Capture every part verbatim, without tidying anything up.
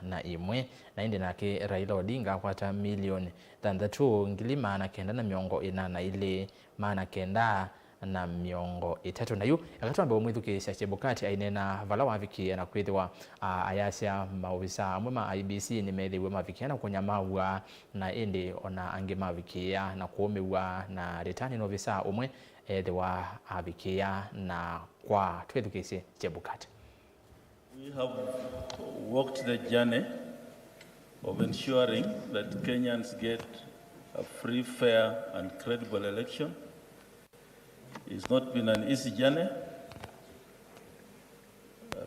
na ĩmwe, na ĩndĩ nake Raila Odinga akwata milioni thanthatũ, ngili maana kenda na mĩongo ĩna na ilĩ, maana kenda na mĩongo ĩtatũ. Na yu, eka twambe ũmwĩthukĩĩsya Chebukati aineena vala wavikĩĩa na kwĩthĩwa, a, ayasya maovisaa amwe ma I E B C nĩmethĩiwe mavikĩa na kũnyamaw'a, na ĩndĩ ona angĩ mavikĩĩa na kũũmĩw'a, na returning officer ũmwe ethĩwa avikĩĩa na kwa. Twĩthukĩĩsye Chebukati. We have walked the journey of ensuring that Kenyans get a free, fair, and credible election. It's not been an easy journey.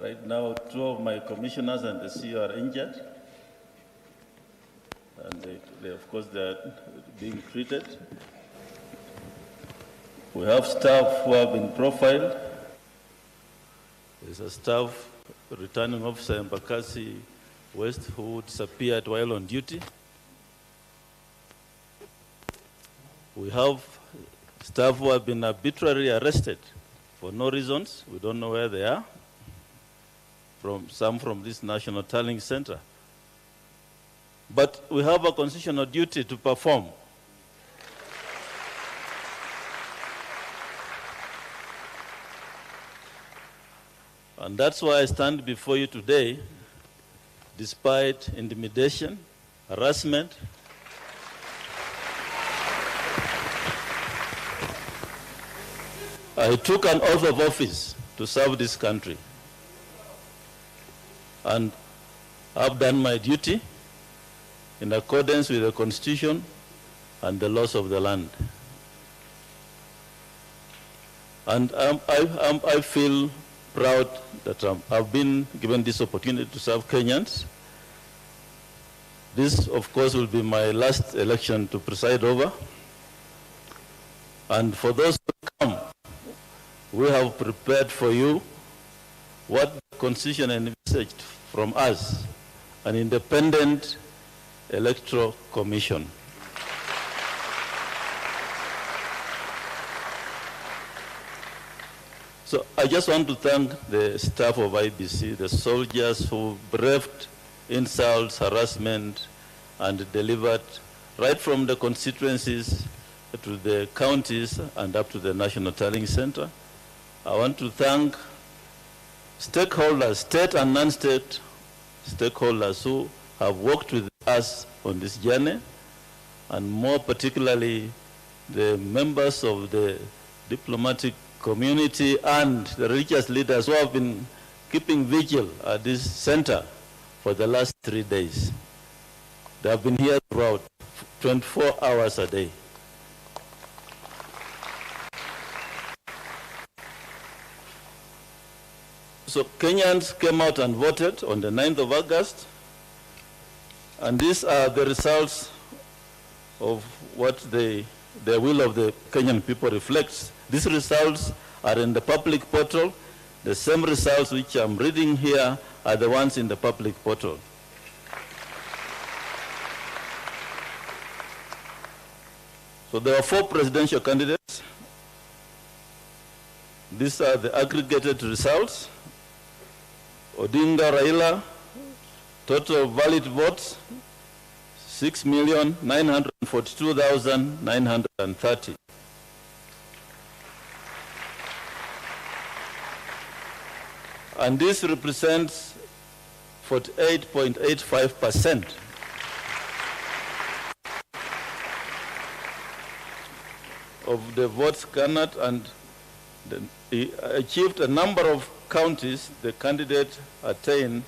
Right now, two of my commissioners and the C E O are injured. And they, they, of course, they are being treated. We have staff who have been profiled. There's a staff, returning officer, Embakasi West, who disappeared while on duty. We have staff who have been arbitrarily arrested for no reasons. We don't know where they are. From, some from this National Tallying Center. But we have a constitutional duty to perform. And that's why I stand before you today, despite intimidation, harassment. I took an oath of office to serve this country, and I've done my duty in accordance with the Constitution and the laws of the land. And I'm, I, I'm, I feel proud that, um, I've been given this opportunity to serve Kenyans. This, of course, will be my last election to preside over. And for those who come, we have prepared for you what the Constitution envisaged from us, an independent Electoral Commission. So I just want to thank the staff of I E B C, the soldiers who braved insults, harassment, and delivered right from the constituencies to the counties and up to the National Tallying Center. I want to thank stakeholders, state and non-state stakeholders who have worked with us on this journey, and more particularly the members of the diplomatic community and the religious leaders who have been keeping vigil at this center for the last three days. They have been here throughout, twenty-four hours a day. So Kenyans came out and voted on the ninth of August, and these are the results of what the, the will of the Kenyan people reflects. These results are in the public portal. The same results which I'm reading here are the ones in the public portal. So there were four presidential candidates. These are the aggregated results. Odinga Raila, total valid votes, six million nine hundred forty-two thousand nine hundred thirty. And this represents forty-eight point eight five percent of the votes garnered, and the, he achieved a number of counties the candidate attained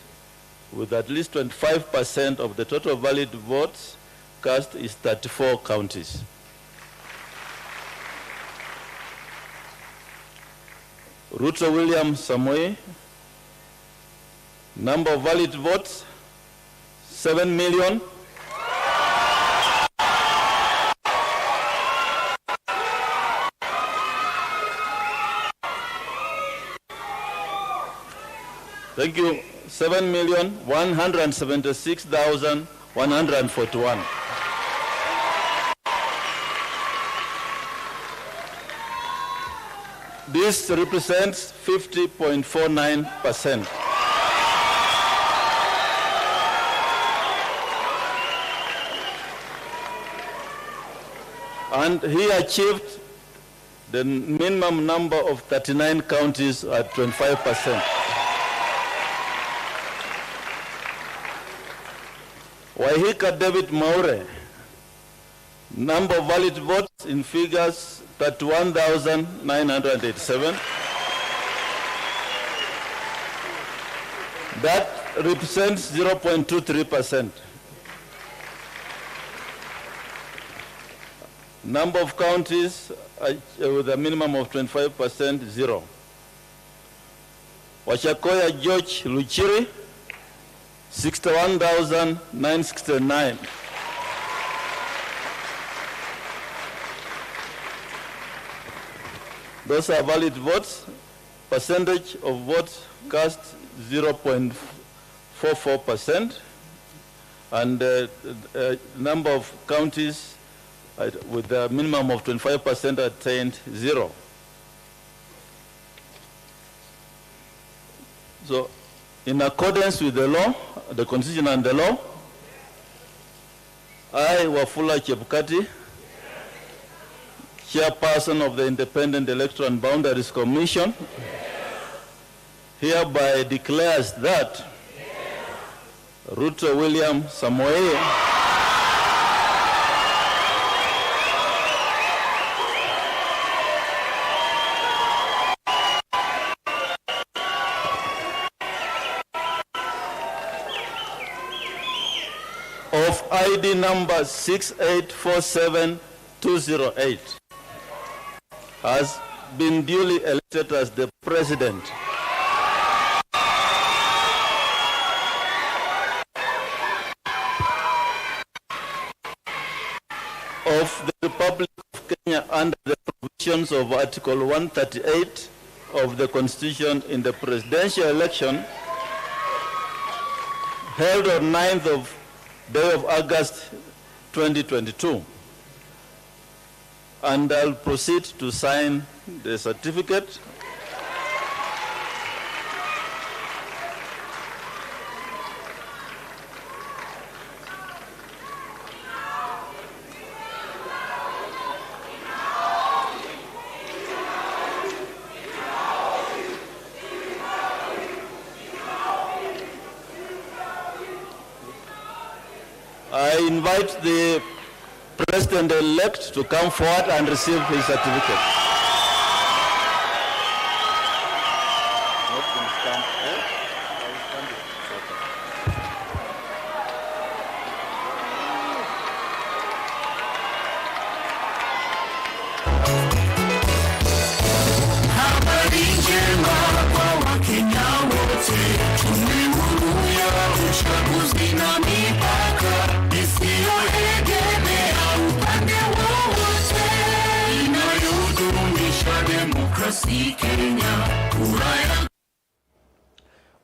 with at least twenty-five percent of the total valid votes cast is thirty-four counties. Ruto William Samoei, number of valid votes, seven million. Thank you. Seven million one hundred seventy-six thousand one hundred forty-one. This represents fifty point four nine percent. And he achieved the minimum number of thirty-nine counties at twenty-five percent. Waihika David Mwaure, number of valid votes in figures, thirty-one thousand nine hundred eighty-seven. That represents zero point two three percent. Number of counties, uh, with a minimum of twenty-five percent, zero. Wachakoya George Luchiri, sixty-one thousand nine sixty-nine. Those are valid votes. Percentage of votes cast, zero point four four percent, and, uh, uh, number of counties, uh, with a minimum of twenty-five percent attained, zero. So, in accordance with the law, the constitution and the law, I, Wafula Chebukati, chairperson of the Independent Electoral and Boundaries Commission, hereby declares that Ruto William Samoei of I D number six eight four seven two zero eight has been duly elected as the President of the Republic of Kenya under the provisions of Article one thirty-eight of the Constitution in the presidential election held on ninth of day of August twenty twenty-two. And I'll proceed to sign the certificate. I invite the President-elect to come forward and receive his certificate. Habari njema kwa Wakenya wote, tume huru ya uchaguzi na mipaka isiyoegemea upande wowote inayodumisha demokrasi Kenya, kura ya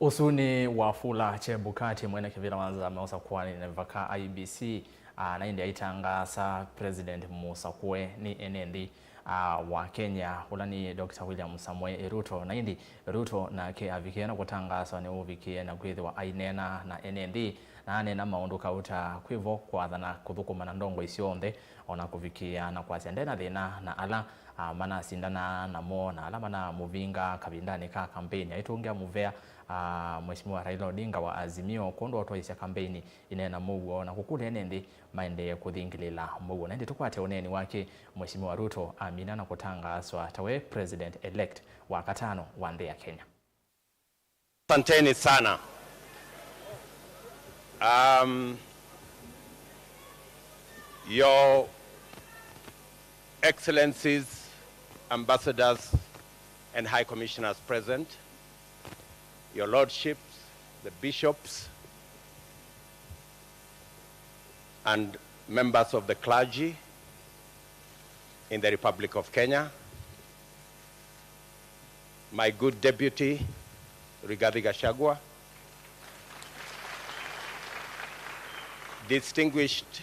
Ũsu nĩ Wafula Chebukati, mwene kĩvĩla wa nzama ũsakũanĩ na mĩvaka I E B C, a, na ĩndĩ aitangaasa President mũsakũe nĩ ene nthĩ, a, wa Kenya, ũla nĩ Doctor William Samoei Ruto. Na ĩndĩ Ruto nake avikie na kũtangaaswa nĩ ũvikie na kwĩthĩwa aineena na ene nthĩ, na aneena maũndũ kauta kwĩ vo kwathana kũthũkũma na ndongoi syonthe, o na kũvikĩĩa na kwasya nde na thĩna na ala a, manasindanaa namo na ala manamũvingaa kavindanĩ ka kambeini, aitũngĩa mũvea, a, Mheshimiwa Raila Odinga wa Azimio, kwondũ wa ũtwaĩĩsya kambeini ineena mũuo na kũkũlya ene nthĩ maendee kũthingĩlĩĩla mũuo. Na ĩndĩ tũkwate ũneeni wake Mheshimiwa Ruto amina na kũtangaaswa ta we President-elect wa katano wa nthĩ ya Kenya. Asanteni sana. Um, Your Excellencies, Ambassadors, and High Commissioners present, Your Lordships, the Bishops, and members of the clergy in the Republic of Kenya, my good deputy, Rigathi Gachagua, distinguished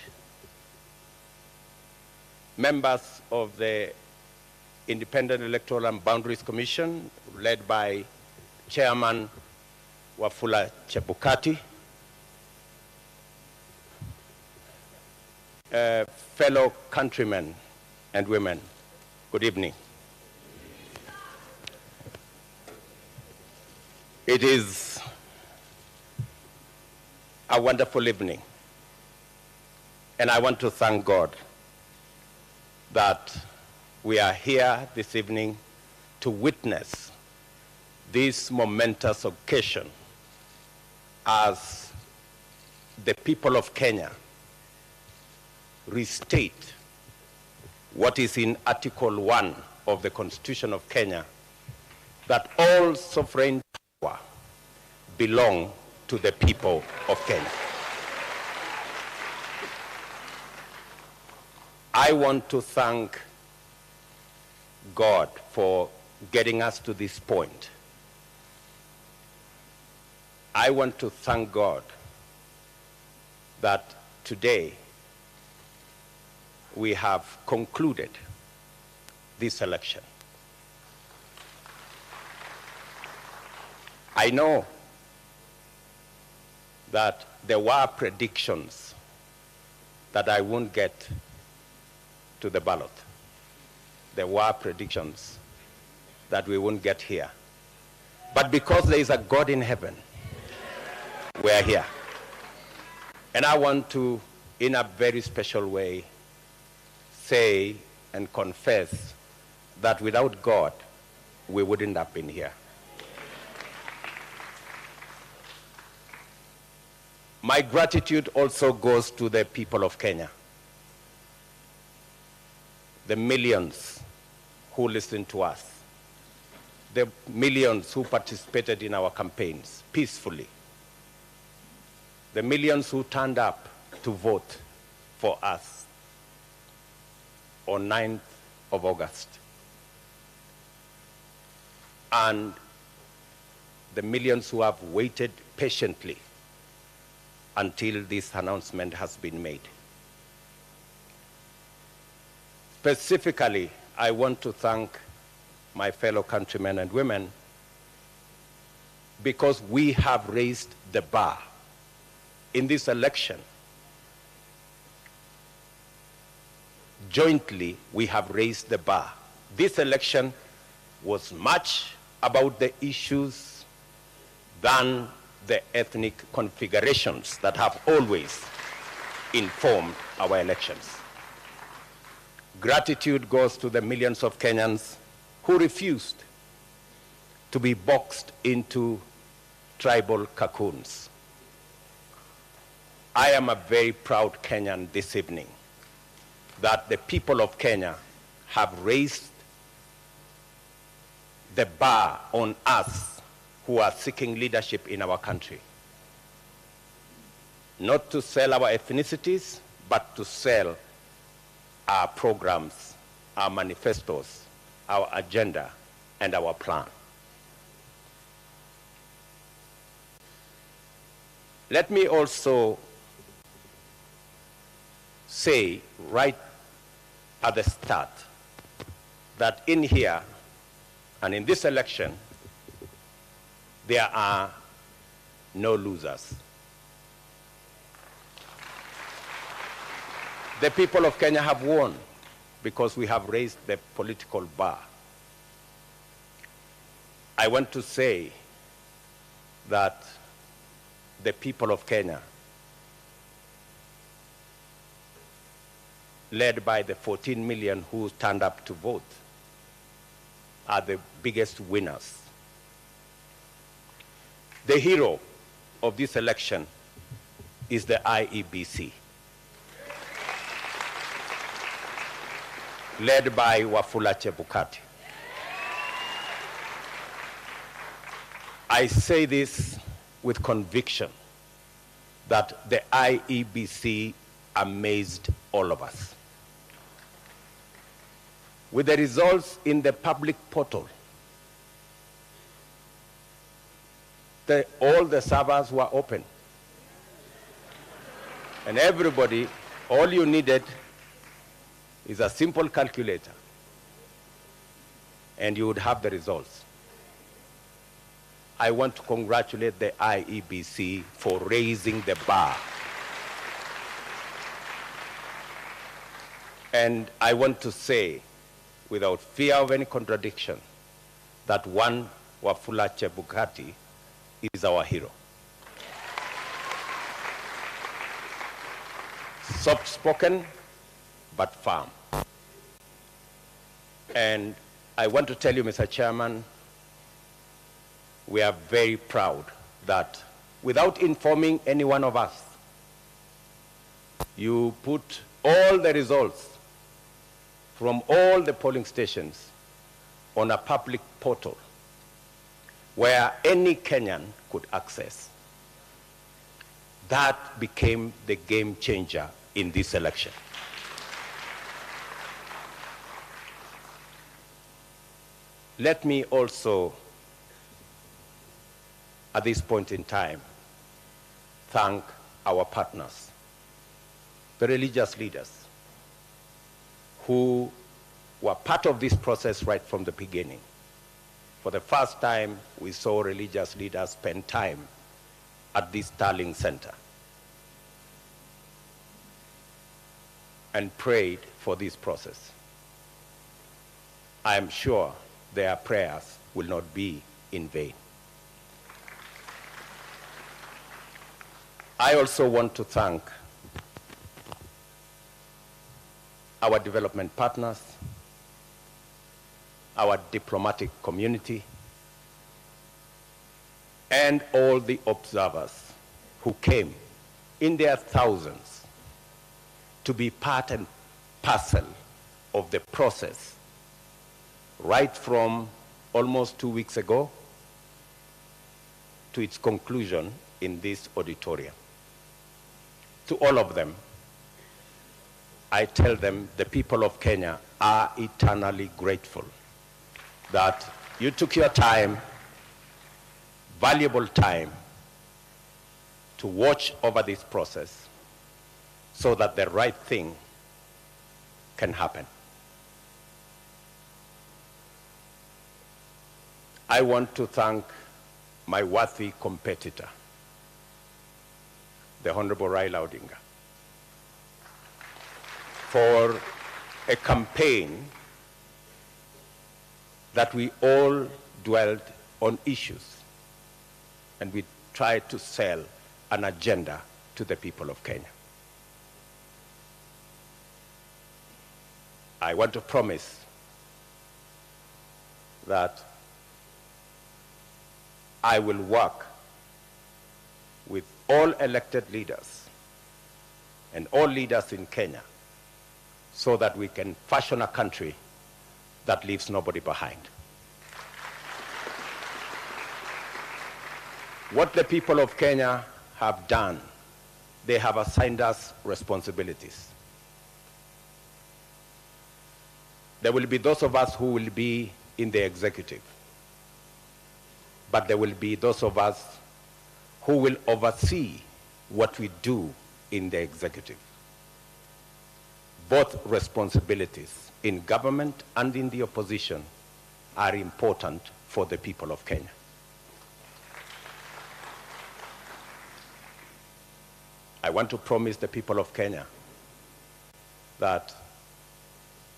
members of the Independent Electoral and Boundaries Commission, led by Chairman Wafula Chebukati, uh, fellow countrymen, and women, good evening. It is a wonderful evening, and I want to thank God that we are here this evening to witness this momentous occasion as the people of Kenya restate what is in Article one of the Constitution of Kenya, that all sovereign power belong to the people of Kenya. I want to thank God for getting us to this point. I want to thank God that today we have concluded this election. I know that there were predictions that I won't get to the ballot. There were predictions that we won't get here. But because there is a God in heaven, we are here. And I want to, in a very special way, say and confess that without God, we wouldn't have been here. My gratitude also goes to the people of Kenya, the millions who listened to us, the millions who participated in our campaigns peacefully, the millions who turned up to vote for us on ninth of August, and the millions who have waited patiently until this announcement has been made. Specifically, I want to thank my fellow countrymen and women because we have raised the bar in this election. Jointly, we have raised the bar. This election was much about the issues than the ethnic configurations that have always informed our elections. Gratitude goes to the millions of Kenyans who refused to be boxed into tribal cocoons. I am a very proud Kenyan this evening that the people of Kenya have raised the bar on us who are seeking leadership in our country. Not to sell our ethnicities, but to sell our programs, our manifestos, our agenda, and our plan. Let me also say right at the start that in here and in this election, there are no losers. The people of Kenya have won because we have raised the political bar. I want to say that the people of Kenya, led by the fourteen million who turned up to vote, are the biggest winners. The hero of this election is the I E B C, led by Wafula Chebukati. I say this with conviction that the I E B C amazed all of us. With the results in the public portal, the, all the servers were open. And everybody, all you needed is a simple calculator, and you would have the results. I want to congratulate the I E B C for raising the bar. And I want to say, without fear of any contradiction, that one Wafula Chebukati is our hero. Soft spoken, but firm. And I want to tell you, Mister Chairman, we are very proud that without informing any one of us, you put all the results from all the polling stations on a public portal where any Kenyan could access. That became the game changer in this election. Let me also, at this point in time, thank our partners, the religious leaders who were part of this process right from the beginning. For the first time, we saw religious leaders spend time at this Starling Center and prayed for this process. I am sure their prayers will not be in vain. I also want to thank our development partners, our diplomatic community, and all the observers who came in their thousands to be part and parcel of the process, right from almost two weeks ago to its conclusion in this auditorium. To all of them, I tell them the people of Kenya are eternally grateful that you took your time, valuable time, to watch over this process so that the right thing can happen. I want to thank my worthy competitor, the Honorable Raila Odinga, for a campaign that we all dwelled on issues and we tried to sell an agenda to the people of Kenya. I want to promise that I will work with all elected leaders and all leaders in Kenya so that we can fashion a country that leaves nobody behind. What the people of Kenya have done, they have assigned us responsibilities. There will be those of us who will be in the executive, but there will be those of us who will oversee what we do in the executive. Both responsibilities in government and in the opposition are important for the people of Kenya. I want to promise the people of Kenya that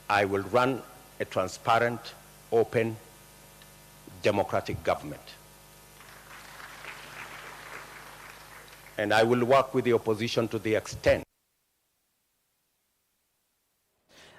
I will run a transparent, open, democratic government. And I will work with the opposition to the extent.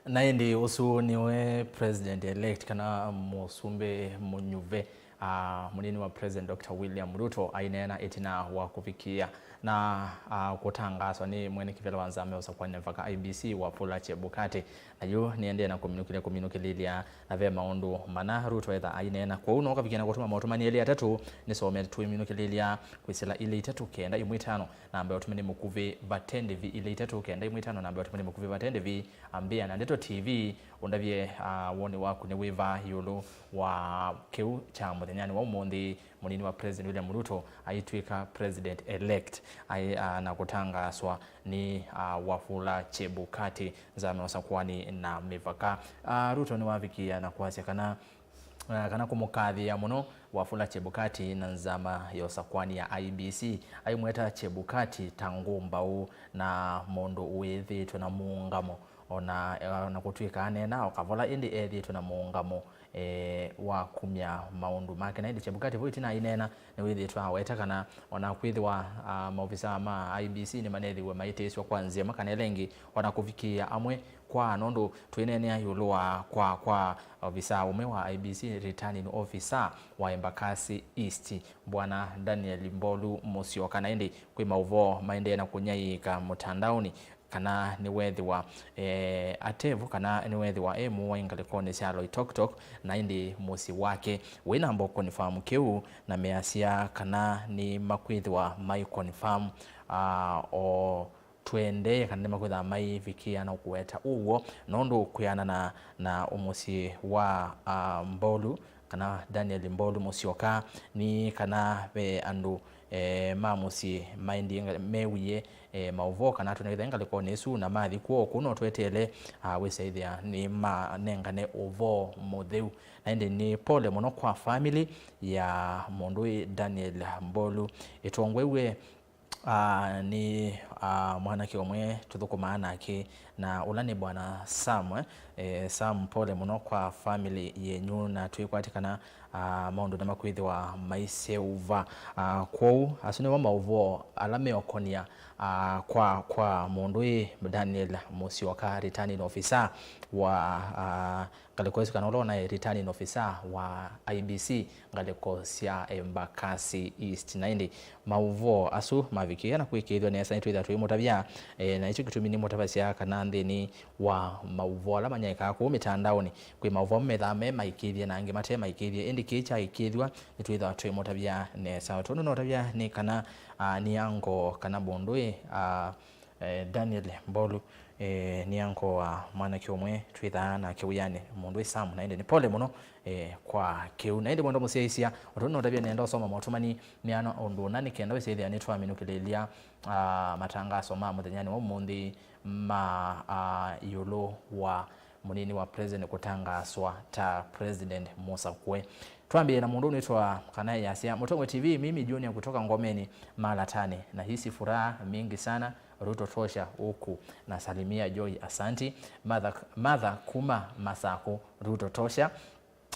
Na ĩndĩ ũsu nĩwe president elect, kana mũsumbĩ mũnyuve, ah, mũnini wa President Doctor William Ruto aineena ĩtina wa kũvikĩa na, ah, kũtangaaswa nĩ mwene kĩvĩla wa nzama ya ũsakũani mĩvaka, I E B C, Wafula Chebukati. Na yu nĩendee na kũminũkĩlya, kũminũkĩlĩlya, na ve maũndũ mana Ruto etha aineena. Kwoou no ũkavikĩa na kũtũma maũtũmani elĩ atatũ, nĩsome tũiminũkĩlĩlya kwĩsĩla ilĩ itatũ kenda ĩmwe itano, namba ya ũtũmani mũkuvĩ vate ndĩvi, ilĩ itatũ kenda ĩmwe itano, namba ya ũtũmani mũkuvĩ vate ndĩvi. Ambĩa na Ndeto T V, ũndavye, ah, woni waku nĩ wĩva ĩũlũ wa kĩu kya mũthenyanĩ wa ũmũnthĩ, mũnini wa President William Ruto aitw'ĩka president elect, ai, ah, na kũtangaaswa nĩ, ah, Wafula Chebukati, nzama ya ũsakũani na mĩvaka. Ah, Ruto nĩwavikĩa na kwasya kana, ah, kana kũmũkathĩĩa mũno Wafula Chebukati na nzama ya ũsakũani ya I E B C, aimweta Chebukati ta ngũmbaũ na mũndũ wĩthĩĩtwe na mũũngamo Ona, ona kũtw'ĩka aneena o kavola, ĩndĩ ethĩĩtwe na mũũngamo, eh, wa kumya maũndũ make. Na ĩndĩ Chebukati vau ĩtina aineena, nĩwĩthĩĩtwe aweta kana ona kwĩthĩwa, ah, maovisaa ma I E B C nĩmanethĩiwe maitĩĩsw'a kwa nzĩa ĩmwe kana ĩla ĩngĩ, ona kũvikĩĩa amwe kwa, nũndũ twĩneenea ĩũlũ wa kwa, kwa ovisaa ũmwe wa I E B C, returning officer wa Embakasi East, Bwana Daniel Mbolu Musyoka. Na ĩndĩ kwĩ maũvoo maendee na kũnyaĩĩka mũtandaonĩ kana nĩweethĩwa, eh, ate vo, kana nĩweethĩwa e mũwai ngalĩkonĩ sya Loitoktok, na ĩndĩ mũsyĩ wake wĩnamba kũconfirm kĩu, na measya kana nĩmakwĩthĩwa mai confirm, ah, o tũendee kana nĩmakwĩthĩwa maivikĩĩa na kũweta ũw'o, nũndũ kwĩanana na, na mũsyĩ wa, ah, Mbolu, kana Daniel Mbolu Musyoka, nĩ kana ve andũ, eh, ma mũsyĩ maendie nga-, mewie, eh, maũvoo kana atũnĩkĩtha ngalĩkonĩ ĩsu, na mathi kwoo kũu no tweteele, ah, wĩsa ĩthĩa nĩmanengane ũvoo mũtheu. Na ĩndĩ nĩ pole mũno kwa family ya mũndũ ũyũ Daniel Mbolu. Ĩtongoew'e Ah, nĩ, ah, mwanake ũmwe tũthũkũmaa nake, na ũla nĩ Bwana Sam, eh. Eh, Sam, pole mũno kwa family yenyu, na twĩkwatĩ kana, ah, maũndũ nĩmakwĩthĩwa maiseũva. Ah, kwoou, asu nĩmo maũvoo ala meũkonia, ah, kwa, kwa mũndũ ũyũ Daniel Musyoka, returning officer wa, ah, ngalĩko ĩsu, kana ũla ũnaĩ returning officer wa I E B C ngalĩko sya Embakasi East. Na ĩndĩ maũvoo asu mavikĩĩa na kwĩkĩĩthw'a nesa, nĩtwĩthĩwa tũimũtavya, eh, na nĩkyo kĩtumi nĩmũtavasya kana nthĩnĩ wa maũvoo ala manyaĩĩkaa kũu mĩtandaonĩ, kwĩ maũvoo amwe methaa me maĩkĩĩthye na angĩ mate maĩkĩĩthye, ĩndĩ kĩĩ kyaĩkĩĩthw'a nĩtwĩthĩwa tũimũtavya nesa. Tondũ notavya nĩ kana, ah, nĩ ango kana mũndũ ĩ, ah, eh, Daniel Mbolu, eh, nĩ ango wa mwanake ũmwe twĩthaa nake wĩanĩ, mũndũ wĩ Sam, na ĩndĩ nĩ pole mũno, eh, kwa kĩu. Na ĩndĩ mwendwa mũsyaĩĩsya, o tondũ notavya nenda ũsoma motũmani meana ũndũ ũna, nĩ kenda wĩsĩthĩa nĩtwaminũkĩlĩlya, ah, matangaso ma mũthenyanĩ wa ũmũnthĩ ma, ah, ĩũlũ wa mũnini wa president kũtangaaswa ta President mũsakũe. Twambĩĩe na mũndũ ũnĩtwa kana yasya, Mũtongoi T V, mimi Junior kutoka Ngomeni Malatani, nahisi furaha mingi sana. Ruto tosha huku. Na salimia Joy, asanti. Martha, Martha kuma Masako, Ruto tosha.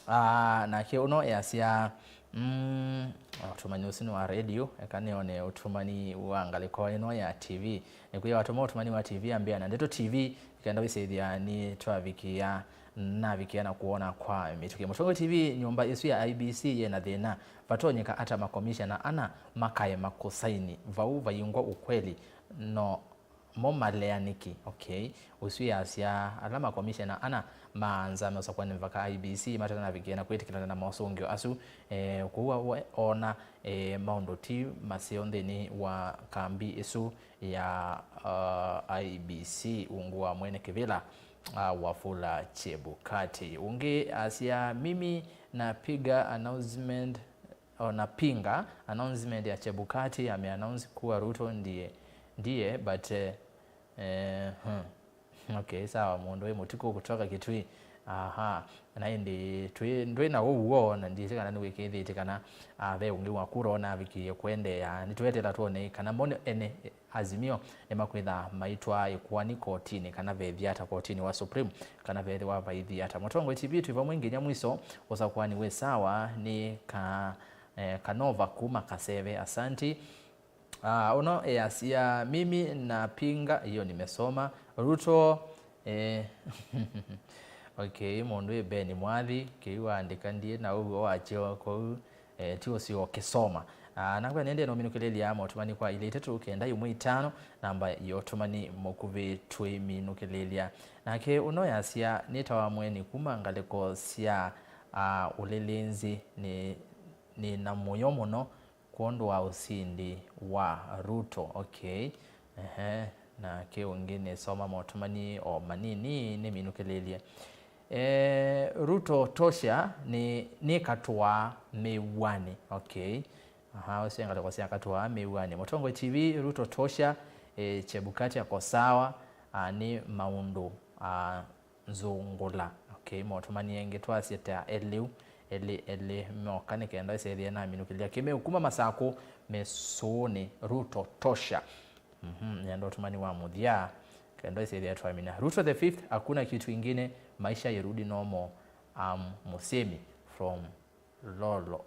Ah, nake ũno easya, mm, ũtũmani ũsu nĩ wa radio, eka nĩone ũtũmani wa ngalĩko ĩno ya T V. Nĩkwĩa watũma ũtũmani wa T V ambĩa na Ndeto T V, kenda wĩsĩthĩa nĩ twavikĩa, navikĩa na kuona kwa mĩtũkĩ. Mũtongoi T V, nyũmba ĩsu ya I E B C yĩna thĩna. Vatonyeka ata makomishena ana makaema kũsaini? Vau vaingwa ũkweli. No mo malea nĩkĩ? Okay. Ũsu yasya ala makomishena ana maanza meũsakũa nĩ mvaka I E B C matanavikĩa na kwĩtĩkĩlana na mosũngĩo asu. Eh, kũu wa-, wa-, ona, eh, maũndũ ti maseo nthĩnĩ wa kambi ĩsu ya, uh, I E B C ungu wa mwene kĩvĩla, uh, Wafula Chebukati. Ũngĩ asya, mimi napiga announcement, o napinga announcement ya Chebukati, ameannounce kuwa Ruto ndiye, ndiye, but, eh, eh, hmm. Okay, sawa, mũndũ wĩ mũtikũ kutoka Kitui. Aha, na ĩndĩ twĩ, ndwĩ na ũw'o, na ndĩsĩ kana nĩwĩkĩĩthĩtye kana, ah, ve ũngĩ wa kura ũnavikĩie kũendeea. Nĩtũetela twone kana mo ene Azimio nĩmakwĩtha maitwaa ĩkoani kotinĩ, kana vethi ata kotinĩ wa Supreme, kana vethĩwa vaithi ata. Mũtongoi T V twĩ vamwe nginya mwiso, ũsakũani wĩ sawa. Nĩ ka, eh, Kanova kuma Kaseve, asanti. Ah, ũno easya, mimi napinga, hiyo nimesoma. Ruto, eh, okay, mũndũ ĩ Ben Mwathi, kĩu waandĩka ndiĩ na ũw'o wakyo kũu, eh, ti ũsio ũkĩsoma. Ah, nakwa nĩndĩ nũminũkĩlĩlya motũmani kwa ilĩ itatũ kenda ĩmwe itano, namba ya ũtũmani mũkuvĩ twĩminũkĩlĩlya. Nake ũno yasya, nĩtawa Mweni kuma ngalĩko sya, ah, Ũlĩlĩnzi, nĩ, nĩ na mũyo mũno kwondũ wa ũsindi wa Ruto. Okay. Ehe. Nake ũngĩ nĩsoma motũmani o manini nĩminũkĩlĩlye. Eh, Ruto tosha nĩ, nĩkatũaa mĩw'anĩ. Okay. Aha, ũsu ngalĩko sya katũaa mĩw'anĩ. Mũtongoi T V, Ruto tosha, eh, Chebukati ako sawa, ah, nĩ maũndũ, ah, nzũngũla. Okay, motũmani engĩ twasye ta eliu, eli, eli moka nĩ kenda ĩsethĩe naminũkĩlya kĩmeu kuma Masakũ Mĩsũũnĩ, Ruto tosha. Mhm, nenda ũtũmani wa mũthya. Kendo ĩsĩthĩa twamina. Ruto the fifth, hakuna kitu ingine, maisha irudi normal. Um, Musemi from Lolo.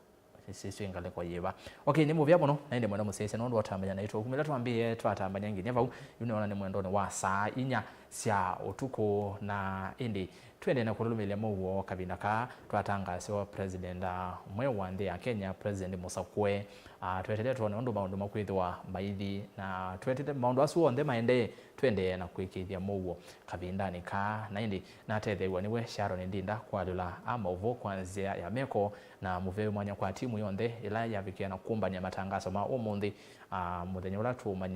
Sisyo ngalĩko yĩva. Okay, nĩ mũvea mũno, na ĩndĩ mwenda mũsyaĩsya nũndũ watambanya naitũ. Kumĩla twambĩĩe twatambanya nginya vau, yu nĩona nĩ mwendonĩ wa saa inya sya ũtukũ, na ĩndĩ twende na kũlũlũmĩlya mũuo kavinda kaa twatangaasiwa president, ah, mweũ wa nthĩ ya Kenya, President Mũsakũe. Ah, twetelee twone ũndũ maũndũ makwĩthĩwa maithi, na twetelee maũndũ asu onthe maendee, twendee na kwĩkĩĩthya mũuo kavindanĩ kaa. Na ĩndĩ natetheew'a nĩwe Sharon Ndinda kwalũla a maũvoo kwa nzĩa ya meko, na mũvea mwanya kwa timu yonthe ĩla yavikie na kũmbany'a matangaso ma ũmũnthĩ, ah, mũthenya ũla tũũmanya